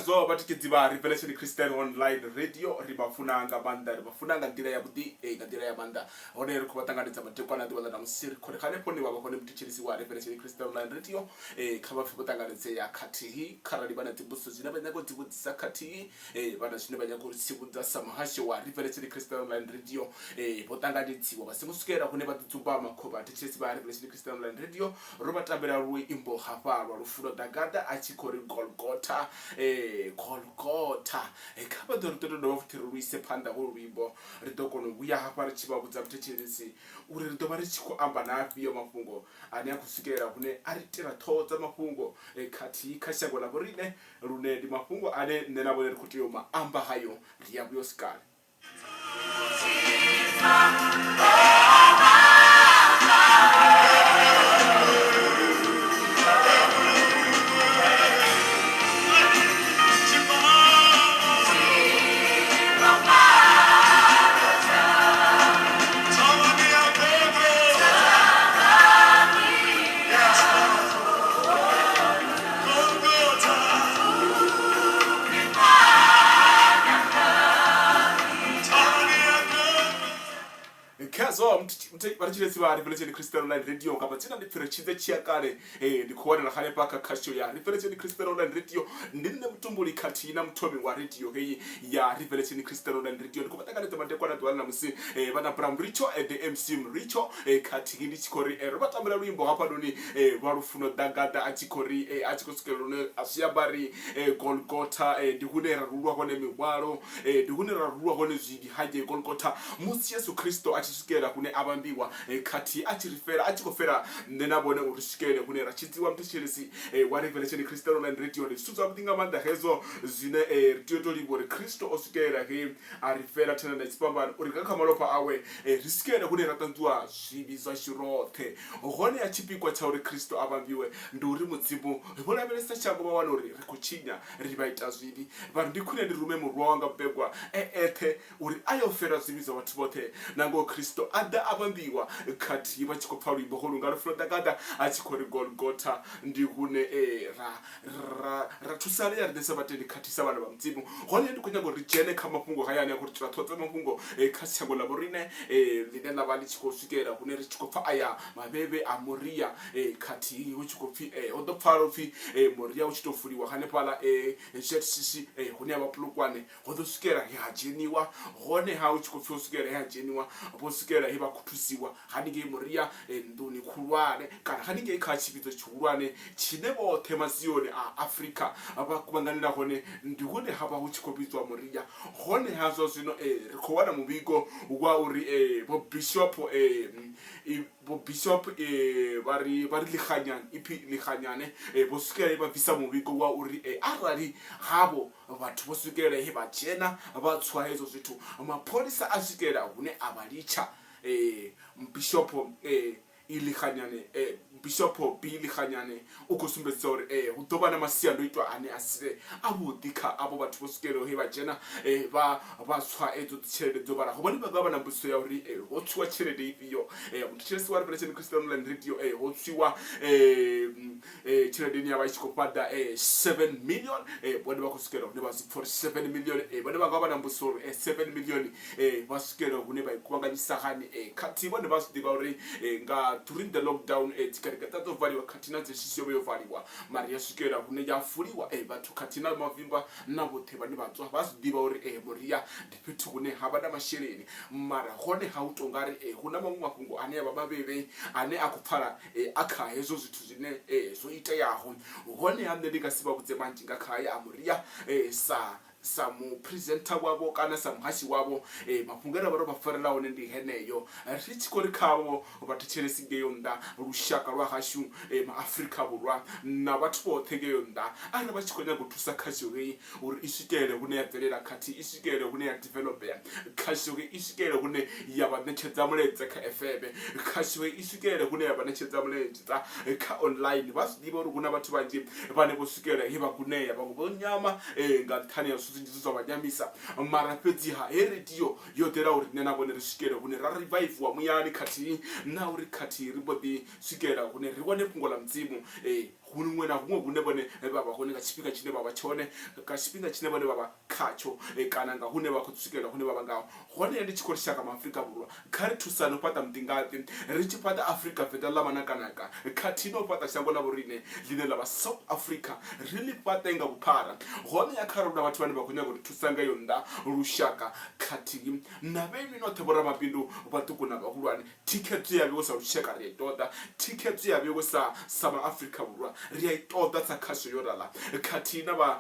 Khezwo vhatikedzi vha Revelation Christian Online Radio, ri vha funa nga maanḓa, ri vha funa nga nḓila yavhuḓi, nga nḓila ya maanḓa. Hone ri khou vha ṱanganedza madekwana a ḓuvha ḽa ṋamusi, ri khou ri hanefho hune vha vha hone muthetshelesi wa Revelation Christian Online Radio, kha vha pfe vho ṱanganedzea khathihi kharali vha na dzimbudziso dzine vha nyaga u dzi vhudzisa khathihi vha na zwine vha nyaga u tsivhudza sa muhasho wa Revelation Christian Online Radio, vho ṱanganedziwa vha songo swikelela hune vha ḓi dzumbama kho vhathetshelesi vha Revelation Christian Online Radio. Ro vha tambela luimbo hafha lwa Lufuno Ḓagaḓa a tshi khou ri Golgotha, Golgotha. Kha vha ḓo ri ḓo tou dovha futhi ri lu ise phanḓa holu luimbo, ri ḓo kona u vhuya hafha ri tshi vha vhudza muthetshelesi uri ri ḓo vha ri tshi khou amba na afhio mafhungo ane a khou swikelela hune a ri itela ṱhoho dza mafhungo khathihi kha shango ḽa vhoriṋe, lune ndi mafhungo ane nṋe na vhone ri khou tea u ma amba hayo. Ri a vhuya u swikale. Khezwo vhathetshelesi vha Revelation Christian Online Radio nga madzina ndi pfhi Tshidze Tshiakale ndi khou wanala hanefha kha khasho ya Revelation Christian Online Radio. Ndi nṋe mutumbuli khathihi na muthomi wa radio heyi ya Revelation Christian Online Radio. Ndi khou vha ṱanganedza madekwana ḓuvha ḽa ṋamusi vha na Bra Mricho the MC Mricho khathihi ndi tshi khou ri ro vha tambela luimbo hafhanoni lwa Lufuno Ḓagaḓa a tshi khou ri a tshi khou swikelela lune zwi amba ri Golgotha ndi hune ra rulwa hone mihwalo, ndi hune ra rulwa hone zwivhi hangei Golgotha. Musi Yesu Kristo a tshi swikelela hune a vhambiwa khathihi a tshi ri fela, a tshi khou fela nṋe na vhone uri ri swikelele hune ra tshidziwa. Muthetshelesi wa Revelation Christian Online Radio, ndi zwithu zwavhuḓi nga maanḓa hezwo zwine ri tea u tou livhuwa uri Kristo o swikelela he a ri fela thandani ya tshifhambano uri nga kha malofha awe ri swikelele hune ra ṱanzwiwa zwivhi zwashu roṱhe. Hone ya tshipikwa tsha uri Kristo a vhambiwe ndi uri Mudzimu vho lavhelesa shango vha wana uri ri khou tshinya, ri vhaitazwivhi. Vha ri, Ndi khwine ndi rume Murwa wanga mubebwa e eṱhe uri a yo fela zwivhi zwa vhathu vhoṱhe. Nangoho Kristo a ḓa a vhambiwa. Khathihi vha tshi khou pfa luimbo holu nga lufuno ḓagaḓa a tshi khou ri, Golgotha ndi hune ra, ra, ra thusalea riṋe sa vhatendi khathihi sa vhana vha Mudzimu. Hone ndi khou nyaga uri ri dzhene kha mafhungo haya ane a khou ri itela ṱhoho dza mafhungo kha shango ḽa vhoriṋe ḽine ḽa vha ḽi tshi khou swikelela hune ri tshi khou pfa aya mavhevhe a Moria khathihi hu tshi khou pfi ho ḓo pfala upfi Moria u tshi tou vuliwa hanefhaḽa ZCC hune ha vha Polokwane ho ḓo swikela he ha dzheniwa hone ha hu tshi khou pfi ho swikela he ha dzheniwa vho swikela he vha khuthuziwa haningei Moria nḓuni khulwane kana haningei kha tshivhidzo tshihulwane tshine vhoṱhe mazioni a Afrika vha kuvhanganela hone ndi hune ha vha hu tshi khou vhidzwa Moria. Hone ha zwa zwino ri khou wana muvhigo wa uri vho Bishop Vho Bishop vha ri vha ri Ḽiganyane, ipfi Ḽiganyane vho swikelela he vha bvisa muvhigo wa uri arali havho vhathu vho swikelela he vha dzhena vha tswa hezwo zwithu, mapholisa a swikelela hune a vha litsha. Bishop Ḽiganyane, Bishop B Ḽiganyane u khou sumbedzisa uri hu ḓo vha na masiandoitwa ane a si vhe avhuḓi kha avho vhathu vho swikelelaho he vha dzhena vha vha tswa edzo dzitshelede dzo vhalaho. Vhone vha nga vha na mbudziso ya uri ho tswiwa tshelede ifhio. Muthetshelesi wa Revelation Christian Online Radio ho tswiwa tshelede ine ya vha i tshi khou fhaḓa 7 million. Vhone vha khou swikelela hune vha zwi pfha uri 7 million, vhone vha nga vha na mbudziso uri 7 million vha swikelela hune vha i kuvhanganyisa hani. Khathihi vhone vha zwi ḓivha uri nga during the lockdown dzi kereke dza dzo valiwa khathihi na ZCC yo vha yo valiwa mara ya swikelela hune ya vuliwa vhathu khathihi na mavimba na vhoṱhe vhane vha tswa vha zwi ḓivha uri Moria ndi fhethu hune ha vha na masheleni mara hone ha u tou nga ri hu na maṅwe mafhungo ane a vha mavhevhe ane a khou pfala a kha hezwo zwithu zwine zwo iteaho. Honeha nṋe ndi nga si vha vhudze manzhi nga kha haya a Moria sa sa muphurizentha wavho kana sa muhashi wavho mafhungo e ra vha ro vha farela one ndi heneyo. Ri tshi khou ri khavho vhathetshelesi ngeyo nnḓa, lushaka lwa hashu maAfrika Vhurwa na vhathu vhoṱhe ngeyo nnḓa, arali vha tshi khou nyaga u thusa khasho heyi uri i swikelele hune ya bvelela khathihi i swikelele hune ya developea, khasho heyi i swikelele hune ya vha ṋetshedza mulaedza kha FM, khasho heyi i swikelele hune ya vha ṋetshedza mulaedza kha online. Vha zwi ḓivha uri hu na vhathu vhanzhi vhane vho swikelela he vha gunea, vhaṅwe vho nyama nga nṱhani ha zwithu zwinzhi zwe zwa vha nyamisa, mara fhedziha he radio yo ḓela uri nṋe na vhone ri swikele hune ra rivaiviwa muyani khathihi na uri khathihi ri mbo ḓi swikelela hune ri wane fhungo ḽa Mudzimu. Huṅwe na huṅwe hune vhone vha vha hone nga tshifhinga tshine vha vha tshone, nga tshifhinga tshine vhone vha vha khatsho kana nga hune vha khou swikelela hune vha vha ngaho. Hone ndi tshi khou ri shaka maAfrika Vhurwa, kha ri thusane u fhaṱa muḓingaḓi, ri tshi fhaṱa Afrika Venḓa ḽa manakanaka khathihi na u fhaṱa shango ḽa vhoriṋe ḽine ḽa vha South Africa, ri ḽi fhaṱe nga vhuphara. Honeha kha ri hu na vhathu vhane vha khou nyaga u ri thusa nga iyo nnḓa, lushaka khathihi na vhainwi noṱhe vhoramabindu vhaṱuku na vhahulwane. Thikhedzo ya vheiwe sa lushaka ri a i ṱoḓa, thikhedzo ya vheiwe sa sa maAfrika Vhurwa ri a i ṱoḓa sa khasho yo rala khathihi na vha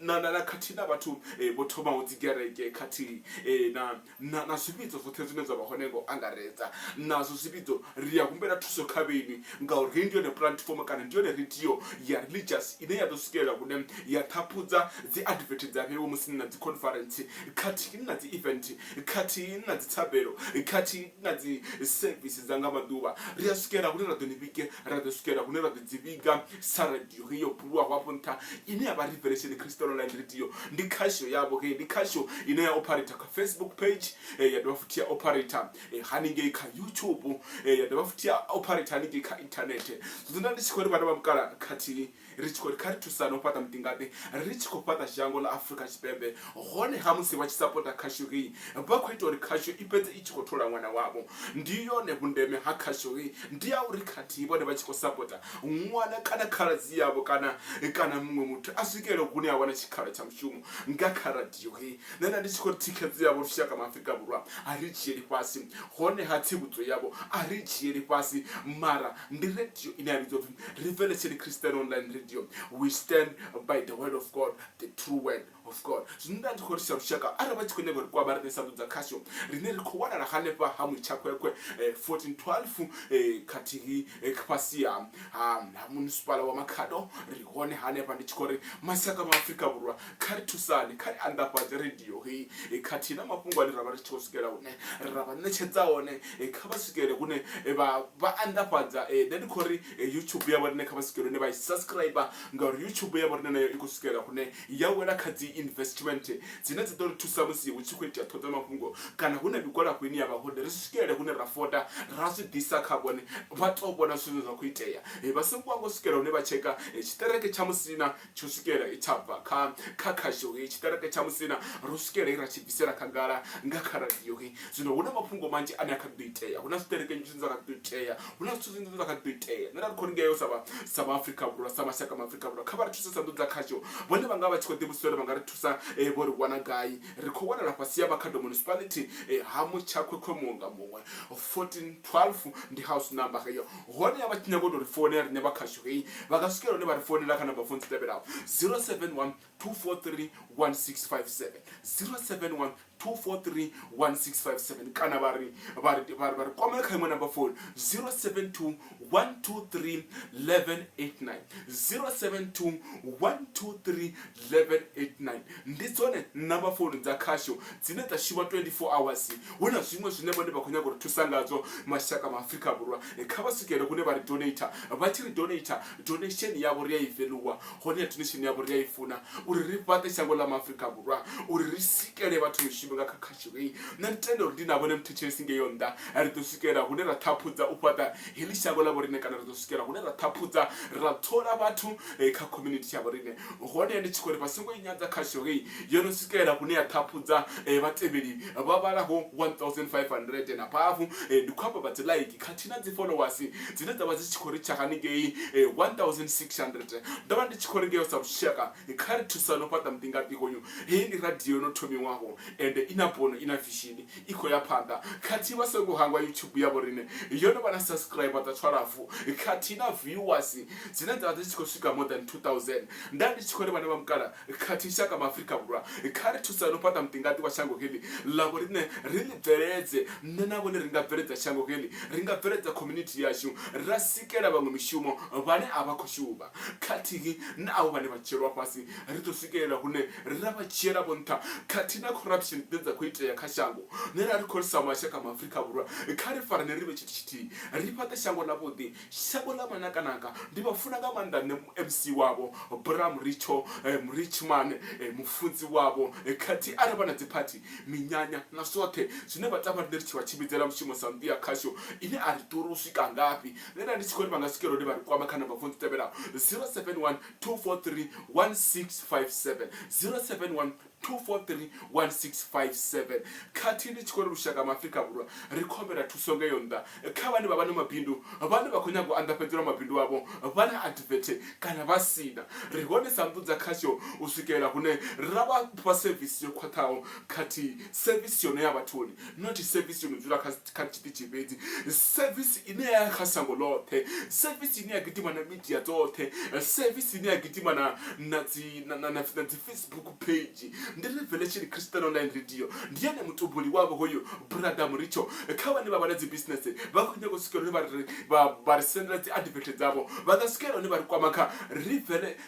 na na na khathihi na vhathu vho thomaho dzi kereke khathihi na na na zwivhidzo zwoṱhe zwine zwa vha hone nga u angaredza. Nazwo zwivhidzo ri a humbela thuso kha vheinwi ngauri heyi ndi yone platform kana ndi yone radio ya religious ine ya ḓo swikelela hune ya ṱhaphudza dzi advert dza vheiwe musi ni na dzi conference khathihi na dzi event khathihi na dzithabelo, khathihi na dzi service dza nga maḓuvha. Ri a swikela hune ra ḓo ni vhige, ra ḓo swikela hune ra ḓo dzi vhiga sa radio heyi yo bulwaho afho nṱha ine ya vha Revelation Christian Online Radio. Ndi khasho yavho heyi, ndi khasho ine ya operator kha Facebook page, ya dovha futhi ya operator haningei kha YouTube, ya dovha futhi ya operator haningei kha internet. Zwino nda ndi tshi khou ri vhana vha mukala khathihi ri tshi khou ri kha ri thusane u fhaṱa muḓingaḓe ri tshi khou fhaṱa shango ḽa Afrika Tshipembe. Hone ha musi vha tshi sapota khasho heyi vha khou ita uri khasho i fhedze i tshi khou thola ṅwana wavho. Ndi yone vhundeme ha khasho heyi ndi ya uri khathihi vhone vha tshi khou sapota ṅwana kana khaladzi yavho kana kana muṅwe muthu a swikele hune a wana tshikhala tsha mushumo nga kha radio heyi. Nṋe nda ndi tshi khou ri thikhedzo yavho lushaka ma Afrika Vhurwa a ri dzhieli fhasi, hone ha tsivhudzo yavho a ri dzhieli fhasi mara ndi radio ine ya vhidzwa upfi Revelation Christian Online Radio. We stand by the word of God, the true word of God. Zwino nda ndi khou ri sa lushaka arali vha tshi khou nyaga uri kwama riṋe sa nnḓu dza khasho riṋe ri khou wanala hanefha ha Mutshakhwekhwe 1412 khathihi fhasi ha ha munisipala wa Makhado ri hone hanefha. Ndi tshi khou ri mashaka ma Afrika Vhurwa kha ri thusane, kha ri anḓafhadze radio heyi khathihi na mafhungo ane ra vha ri tshi khou swikela hune ra vha ṋetshedza hone. Kha vha swikele hune vha vha anḓafhadza. Nṋe ndi khou ri YouTube ya vho riṋe kha vha swikele hune vha i subscriber ngauri YouTube ya vho riṋe nayo i khou swikela hune ya wela kha dzi investment dzine dza ḓo ri thusa musi hu tshi khou itea ṱhoho dza mafhungo kana hu na migwalabo ine ya vha hone ri swikele hune ra foda ra zwi ḓisa kha vhone vha tou vhona zwithu zwine zwa khou itea. Vha songo wanga u swikela hune vha tsheka tshiṱereke tsha Musina tsho swikela i tsha bva kha kha khasho heyi tshiṱereke tsha Musina ro swikela he ra tshi bvisela khagala nga kha radio heyi. Zwino hu na mafhungo manzhi ane a kha ḓi itea, hu na zwiṱereke zwine zwa kha ḓi itea, hu na zwithu zwinzhi zwine zwa kha ḓi itea. Nṋe nda ri khou ri ngeo sa vha sa vha Afrika Vhurwa sa mashaka ma Afrika Vhurwa kha vha ri thuse sa nnḓu dza khasho vhone vha nga vha tshi khou ḓivhudzisa uri vha nga ri thusa vho ri wana gai. Ri khou wanala fhasi ya Makhado Municipality ha Mutshakhwekhwe muṅwe nga muṅwe 1412 ndi house number heyo. Hone vha tshi nyaga u tou ri founela riṋe vha khasho heyi vha nga swikelela hune vha ri founela kha number phone dzi tevhelaho 071 243 1657 071 243 1657 kana vha ri vha ri vha ri vha ri kwamela kha iṅwe number phone 072 123 1189 072 123 1189 ndi dzone number phone dza khasho dzine dza shuma 24 hours. Hu na zwiṅwe zwine vhone vha khou nyaga uri thusa ngazwo mashaka ma Afrika Vhurwa kha vha swikele hune vha ri donate vha tshi ri donate donation yavho ri a i valuwa hone ya donation yavho ri a i funa uri ri fhaṱe shango ḽa maAfrika Vhurwa uri ri sikele vhathu mishumo nga kha khasho heyi. Nṋe ndi tenda uri ndi na vhone muthetshelesi ngeyo nnḓa ri ḓo swikela hune ra ṱhaphudza u fhaṱa heḽi shango ḽa vhoriṋe kana ri ḓo swikela hune ra ṱhaphudza ra thola vhathu kha community ya vhoriṋe. Hone ndi tshi khou ri vha songo i nyadza khasho heyi yo no swikela hune ya ṱhaphudza vhatevheli vha vhalaho 1500 and above. Ndi khou amba vha dzi like khathihi na dzi followers dzine dza vha dzi tshi khou ritsha haningei 1600. Ndo vha ndi tshi khou ri ngeo sa lushaka kha ri thusane u fhaṱa muḓingaḓi hoyu. Heyi ndi radio yo no thomiwaho ende i na bono i na vision i khou ya phanḓa. Khathihi vha songo hangwa YouTube ya vhoriṋe yo no vha na subscriber dza 12 khathihi na viewers dzine dza vha dzi tshi khou swika more than 2000. Nda ndi tshi khou ri vhana vha mukala khathihi shaka ma Afrika Vhurwa kha ri thusane u fhaṱa muḓingaḓi wa shango heḽi ḽa vhoriṋe ri ḽi bveledze. Nṋe na vhone ri nga bveledza shango heḽi, ri nga bveledza community yashu ra sikela vhaṅwe mishumo vhane a vha khou shuma khathihi na avho vhane vha dzhielwa fhasi. Ri ḓo swikelela hune ra vha dzhiela vho nṱha khathihi na corruption. dzine dza khou itea kha shango. Nṋe nda ri khou sa mashaka ma Afrika Vhurwa kha ri farane ri vhe tshithu tshithihi ri fhaṱe shango ḽavhuḓi shango ḽa manakanaka. Ndi vha funa nga maanḓa nṋe MC wavho Bra Muritsho Murichman mufunzi wavho khathihi arali vha na dzi phathi minyanya na zwoṱhe zwine vha tama riṋe ri tshi vha tshimbidzela mushumo sa nnḓu ya khasho ine a ri ḓuri u swika ngafhi. Nṋe nda ndi tshi khou ri vha nga swikelela hune vha ri kwama kha namba founu dzi tevhelaho 071 243 1657 071 243 1657. Khathihi ndi tshi khou ri lushaka ma Afrika Vhurwa ri khou humbela thuso ngeyo nnḓa kha vhane vha vha na mabindu, vhane vha khou nyaga u anḓafhedzelwa mabindu avho vha na advert kana vha sina. Ri hone sa nnḓu dza khasho u swikelela hune ra vha fha sevisi yo khwaṱhaho khathihi sevisi yo no ya vhathuni not sevisi yo no dzula kha kha tshiṱitshi fhedzi, sevisi ine ya ya kha shango ḽoṱhe, sevisi ine ya gidima na media dzoṱhe, sevisi ine ya gidima na na dzi na na na dzi Facebook page. Ndi Revelation Christian Online Radio, ndi ene mutumbuli wavho hoyu Brother Muricho. Kha vhane vha vha na dzi business vha khou nyaga u swikela hune vha ri vha vha ri sendela dzi advert dzavho, vha nga swikelela hune vha ri kwama kha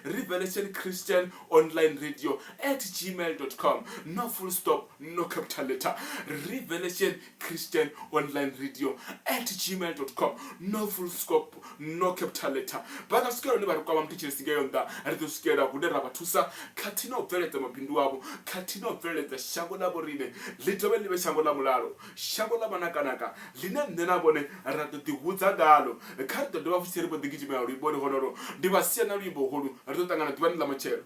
Revelation Christian Online Radio at gmail.com. No full stop, no capital letter. Revelation Christian Online Radio at gmail.com. No full stop, no capital letter. Vha nga swikelela hune vha ri kwama muthetshelesi ngeyo nnḓa, ri ḓo swikelela hune ra vha thusa khathihi na u bveledza mabindu avho, khathihi na u bveledza shango ḽa vhoriṋe ḽi dovhe ḽi vhe shango ḽa mulalo, shango ḽa manakanaka ḽine nṋe na vhone ra ḓo ḓihudza ngalo. Kha ri ḓo dovha futhi ri mbo ḓi gidimela luimboni honolo. Ndi vha sia na luimbo holu, ri ḓo ṱangana ḓuvhani ḽa matshelo.